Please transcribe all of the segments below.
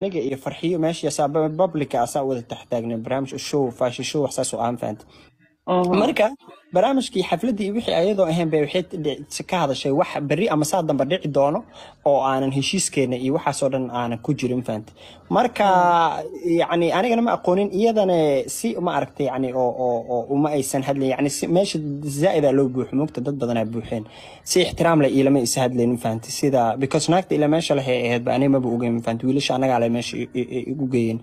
Aniga iyo Farxiyo meesha saa publica asaa wada taxtaagnay barnaamij show, fashion show, wax saas oo aan fahantay. Marka barnaamijkii xafladdii iyo wixii ayadoo ahayn bay waxay ka hadashay wax berri ama saa dambe dhici doono oo aanan heshiiskeena iyo waxaasoo dhan aanan ku jirin, fahantay? Marka yacni anigana ma aqoonin, iyadana si ma aragtay yani oo uma aysan hadlayn, yani si meesha zaa'ida loo buuxo, mugta dad badanaa buuxeen, si ixtiraam leh ilama isa hadlaynin, fahantay? Sida because naagta ila meesha lahay ahayd ba aniga maba ogeyn, fahantay? Wiilasha anagaa le meesha igu geeyeen.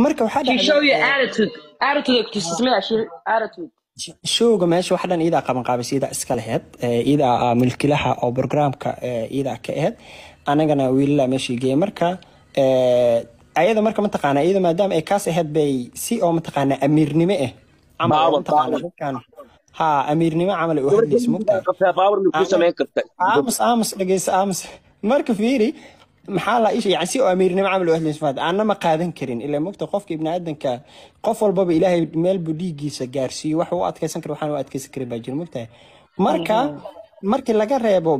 Marka waxaa She show you dhacday attitude. Attitude ku tusismaya, she attitude. Showga meesha wax dhan iidaa qaban qaabis, iidaa iska laheyd, iidaa milkilaha oo programka iidaa ka ahayd, anagana wiilala meeshii geeyay. Marka ayada marka mataqaana iyada maadaama ay kaas ahayd bay si oo mataqaana amiirnimo ah camal oo power mataqaana power dadkan ha amiirnimo camal ay u hadlayso, mugtahay? Qabtaa power ma ku samayn karta. Aamus, aamus, dhegeyso, aamus. Marka fiiri, maxaa la isha yani si oo amiirnimo camal u hadlayso, faad anna ma qaadan karin ilaa mogta qofka ibni aadanka qof walbaba Ilaahay meel buu dhiiggiisa gaarsiiyo, wax uu adkaysan karo, waxaan u adkaysan karin baa jira, mogtahay? Marka markii laga reebo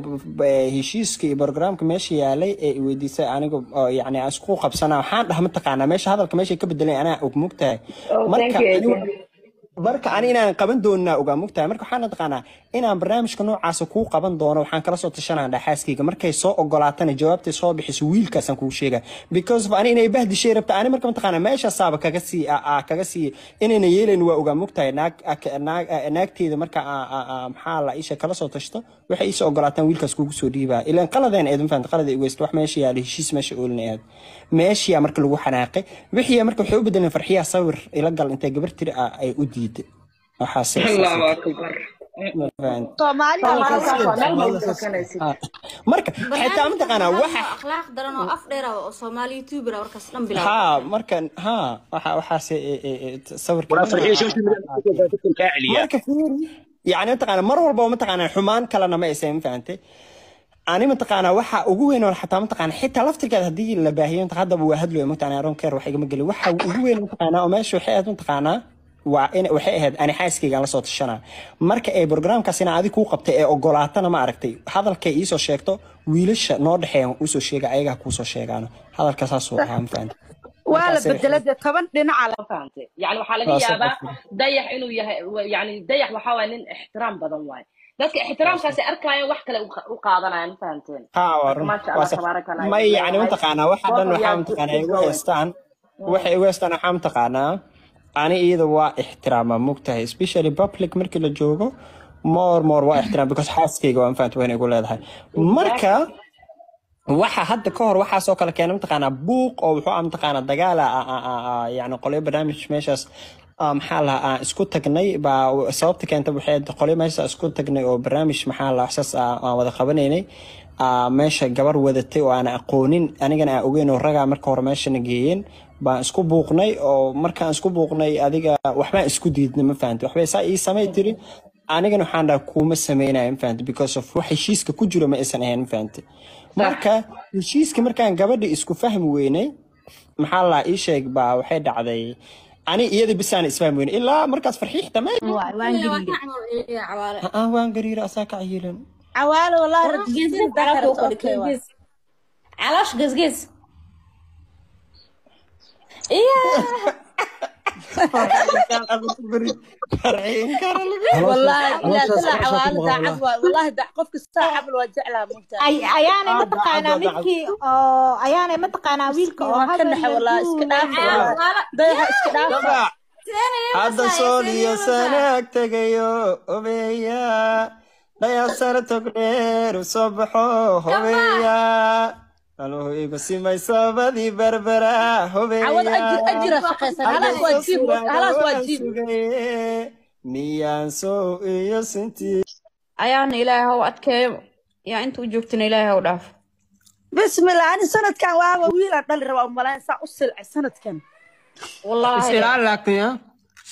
heshiiska iyo programka meesha yaalay ee i weydiisay aniga oo yani aan isku qabsanaa, waxaan dhaha mataqaanaa meesha hadalka meeshay ka bedeleen anaa og, mogtahay? Oh, thank Marka you, ani Eke. marka ani inaan qaban doonaa ogaa, mogtahay? Marka waxaan taqaanaa inaan barnaamijka noocaasa kuu qaban doono, waxaan kala soo tashanaa xaaskayga, markay soo ogolaatana jawaabtay soo bixiso wiilkaasaan kuu sheega, because of ani inay bahdishay rabta. Ani marka mataqaanaa meeshaasaaba kaga sii inayna yeelayn waa ogaa, mogtahay? Naag naagteeda marka maxaa la isha kala soo tashto, waxay iisoo ogolaataan wiilkaas kugu soo dhiibaa, ilaan qaladeen eed, ma fahamta? Qalad ay ugeysta, wax meesha yaala, heshiis meesha oolin ahayd, meeshiyaa marka lagu xanaaqay, wixii marka waxay u bedeleen Farxiyaa sawir ila gal intay gabar tiri ah ay u diiday waxaas. Allahu akbar. Soomaaliya. Halkaas waa meel ma Soomaalida u fakanaysid. Marka xitaa mataqaanaa waxa akhlaaq daran oo af dheer ah oo Soomaali youtuber ah warkaas dhan bilaabay. Ha, marka ha waxa waxaas sawirka Waraa Farxiyo, social media dadkan kaa celiya. Marka fiiri, yani mataqaanaa mar walba mataqaanaa xumaan kalena ma aysan, fahantay? Ani mataqaanaa waxa ugu weyn oo xataa mataqaanaa xitaa laftirkeeda haddii la baahiyo haddaba waa hadlayo, mataqaanaa I don't care, wax igama gelin. Waxa ugu weyn mataqaanaa oo meesha waxay ahayd mataqaanaa waa in waxay ahayd ani xaaskaygaan la soo tashanaa, marka ay programkaas ina adig kuu qabtay ee ogolaatana, ma aragtay, hadalkay iisoo sheegto wiilasha noo dhexeeyan usoo sheega, ayagaa kuusoo sheegaano hadalka saasuu ahaa, ma fahantay? Waa la Markaasay bedelay dee 10 dhinaca la Fahantay? Yani waxaa laga waa soo yaabaa qofka Dayax inuu yahay, yani Dayax waxaa waay nin ixtiraam badan waaye, dadka ixtiraamkaasi arkayaan wax kale u qaadanayaan, ma fahanteen? Ha, waa Marka run. maasha Waa Allah sax. tabaaraka Allah May idin yani leeyahay mataqaanaa waxa dhan both of waxaa you mataqaanaa keep igu going. haystaan, waxay igu haystaan waxaa mataqaanaa ani iyada waa ixtiraama, mugtahay? Especially public markii la joogo more waa ixtiraam, because xaaskayga waa, mafahanta, wayna igu leedahay. Marka waxa hadda ka hor waxaasoo kale keena mataqaanaa buuq oo wuxuu ah mataqaanaa dagaal yani qolyo barnaamij meeshaas maxaa lahaa aan isku tagnay baa sababta keenta. Waxay ahayd qolyo meeshaas isku tagnay oo barnaamij maxaa lahaa saas aan wada qabanaynay, meesha gabar wadatay oo aan aqoonin, anigana aan ogeyn oo ragaa marka hore meeshana geeyeen baan isku buuqnay, oo markaan isku buuqnay adiga waxbaan isku diidnay, ma fahantay? Waxbay saa ii samay tiri, anigana waxaan dhaha kuuma sameynaya, ma fahantay? Because of wax heshiiska ku jiro ma aysan ahayn, ma fahantay? Marka heshiiska markaan gabadhi isku fahmi weynay, maxaa la ii sheeg baa waxay dhacday ani iyada bisaan isfahmi weynay ilaa markaas Farxiixta meel Waay waan gariire. Cawaale. Ah, waan gariira, asaa ka cayilan. Cawaale, wallahi Gees rajisiin caloosha u kordhi, okay waay. Gees caloosh gees iya. Wallahi ilaa calooshaas ilaa calooshaa ku Cawaale maqan daacad wallahi. Waay wallahi qofka saa camal waa jeclaa, mugtaa. Ay ayaanay Ah, daacad mataqaanaa waa daacad. midkii oo ayaanay mataqaanaa wiilka Miskiin oo waan ka hadal naxay yar wallahi, iska dhaafa duulay. wallahi. Cawaale. Dayaxa iska dhaafa. Dabac hadda sool iyo sanaag tegayo hobeya, dhayasara togdheer u soo baxo hobeya, anuhu igu simay sabadii Berbera Cawad hobeya. Ajir ajira shaqaysan, halaas waa Hargeysa jiib, suraada halaas waa waan jiib. sugaye miyaan sow iyo sintii. Ayaana Ilaahay ha u adkeeyo, yaa inta u joogtana Ilaahay ha u dhaafo. Bismillah, ani sanadkan waaba wiilaan dhali rabaa umalayn, saa u silcay sanadkan. Is Wallaahi ilaali laakiin ya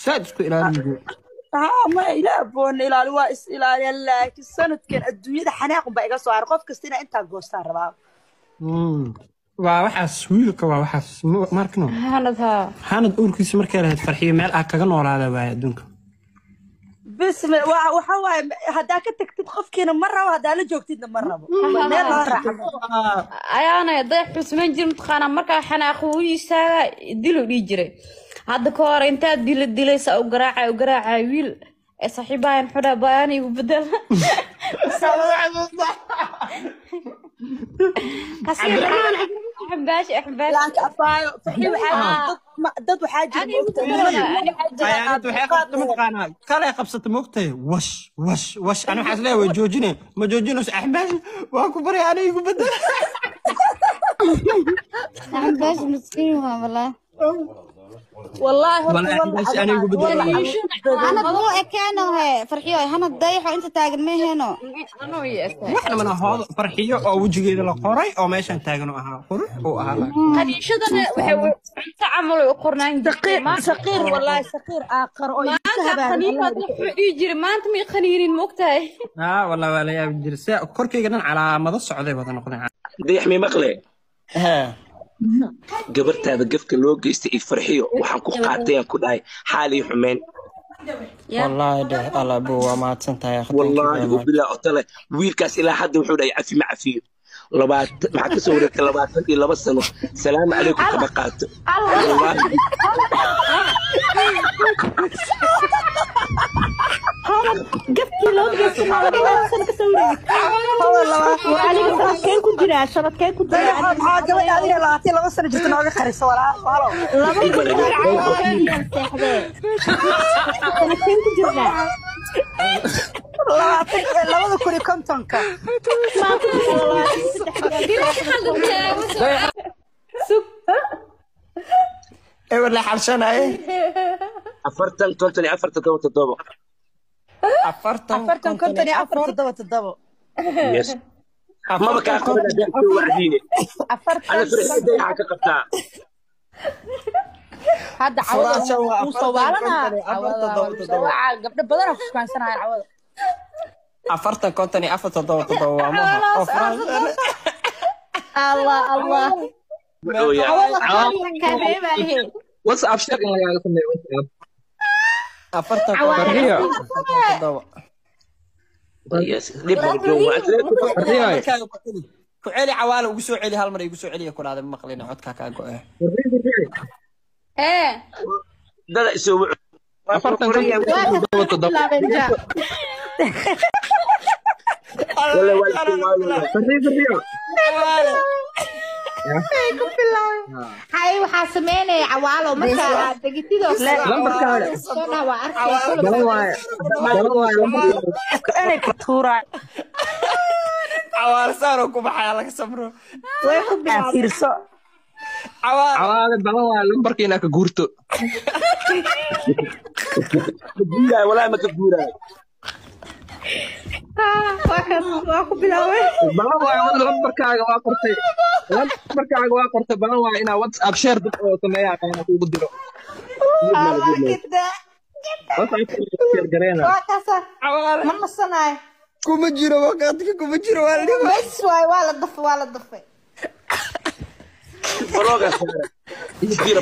saad isku ilaaliyo. Haa, ma ilaa boon ilaali, waa is ilaaliya, laakiin sanadkan adduunyada xanaaqun baa iga soo haray, qof kasta inaa intaa goostaan rabaa. Waa waxaas wiilka, waa waxaas markino. Hanad haa. Hanad uurkiisa markay lahayd Farxiyo meel ah kaga noolaada waaya adduunka. Bismi waxa waaye haddaa ka tagtid qofkiina ma rabo, haddaa la joogtidna ma rabo. Meel loo raaco. Ayaana dayax xusmayn jir mataqaanaa markaa xanaaqo uu istaaga diluu dhihi jiray. Hadda ka hor intaa dila dilaysa u garaaca wiil ee saaxiibahan xudha bayaan igu bedel. Xambaash xambaash. Laakiin afaayo faxi waxaa dad waxaa jira ayaanad waxay qabta mataqaanaa kalay qabsata moogtahay wash wash wash ani waxaa isleeyahay way joojine ma joojinayso axmaash waa ku baray ani igu bedel. Xambaash miskiin waa walaa. والله والله axmaash ani igu bedel. Hanad muu ekeeno he farxiyo hanad dayaxo inta taagan ma heno. Anuu yeesay. Waxna mana hoodo farxiyo oo wejigeeda la qoray oo meeshan taagan oo ahaa qurux uu ahaa laakiin. Qaniishadana waxay cunto camal u qornaan jirtay. saqiir والله saqiir aaqar oo Maanta qaniinad wuxuu dhihi jiray maanta ma qaniinin moogtahay. Aa wallah waa la yaabi jiray se korkayga dhan calaamado socday wada noqdeen. Dayax mi maqle Hee. gabartaada gafka loo geystay iyo farxiyo waxaan ku qaatay aan ku dhahay xaal ii xumeen. Wallaahi dheh alla buu waa mahadsan tahay akhi, thank you wallaahi very much. Ubilaa otale wiilkaas ilaa hadda wuxuu dhahay cafi ma cafiyo labaatan maxaa ka soo wareegtay 22 sano salaamu calaykum kama qaato wallaahi. Hanad gafkii loo geystay ma 20 sano ka soo wareegtay. War aniga sanadkeen ku jiraa, sanadkeen ku jiraa. Maxaa gabadha adiga 22 sano jirta nooga qarisa walaal walaal? 2000 sanadkeen ku jirnaa. 2050-ka. Maa ku jirnaa 23. Sug. Ewer la xabsanaye. 40 54 7 7. 40 40 54 7 7. Yes maba kaa qaban haddaan soo wacdiine 40 ana farxiyo dayaxa ka qabtaa. Hadda cawada Furaasha waa wuu soo 40 waalanaa 54 cawada 7 7. waa gabdho badan oo kuskansanayaan cawada. 40 54 7 7 waa maha oo furaasha. Allah Allah. Wuxuu yahay WhatsApp share in lagaaga sameeyo WhatsApp. 40 Cawaale. 54 7 7. Yes dhib ma joogo waa isla Farxiyo. Markaaga ku celi ku celi cawaale ugu soo celi hal mar igu soo celiya ku dhahday ma maqlina codkaa kaa go'e. Farxiyo. Ee. dada isoo wuxuu 40 57 7. Bilaabeen ja. wala waa isoo waayo. Farxiyo. Cawaale. Ay ku bilaabeen. Hay waxaa sameynaya cawaalo marka aad degitidoo kale Lambarkaaga. soo dhaha waa arkay kula. Galan waaye. Galan waaye lambarkaaga. Inay ku tuuraan. Cawaale saanoo ku baxaya laga samro. Way ku bilaabeen. Fiirso. Cawaale. Cawaale balan waaye lambarka inaa ka guurto. Ma guuraayo walaahi ma ka guuraayo. Waa kaas waa ku bilaabeen. Balan waaye lambarkaaga waa qortay. Lambarkaaga waa qortay balan waaye inaa WhatsApp share dad oo sameeyaa qaana kuugu diro. Allah gida. WhatsApp share gareena. Waa kaasa. Cawaale Ma nasanayo. kuma jiro waqtiga kuma jiro waa la dhibaa. Bes waay waa la dafay waa la dafay. Baloogaa saaran. Jira,